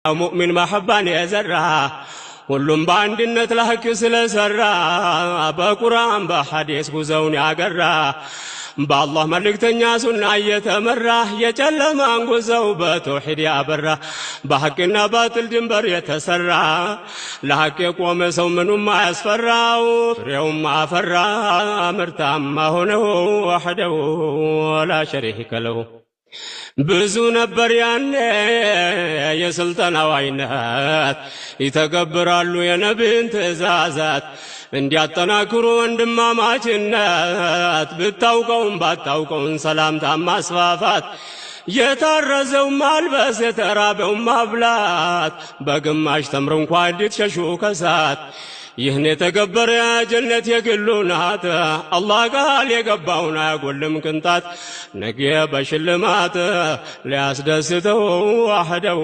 ሙእሚን መሐባን የዘራ፣ ሁሉም በአንድነት ለሐቅ ስለሰራ፣ በቁርአን በሐዲስ ጉዞውን ያገራ፣ በአላህ መልእክተኛ ሱና እየተመራ፣ የጨለማን ጉዞው በተውሒድ ያበራ፣ በሐቅና ባጥል ድንበር የተሰራ፣ ለሐቅ የቆመ ሰው ምኑም አያስፈራው፣ ፍሬውም አፈራ፣ ምርታማ ሆነው ወሕደው ላ ሸሪከ ለሁ። ብዙ ነበር ያኔ የስልጠናው አይነት፣ ይተገብራሉ የነቢን ትእዛዛት፣ እንዲያጠናክሩ ወንድማማችነት፣ ብታውቀውም ባታውቀውን ሰላምታ ማስፋፋት፣ የታረዘው ማልበስ፣ የተራበው ማብላት፣ በግማሽ ተምር እንኳ እንድትሸሹ ከሳት። ይህን የተገበረ ጀነት የግሉ ናት። አላህ ቃል የገባውን አያጎልም ቅንጣት። ነገ በሽልማት ሊያስደስተው ዋሕደው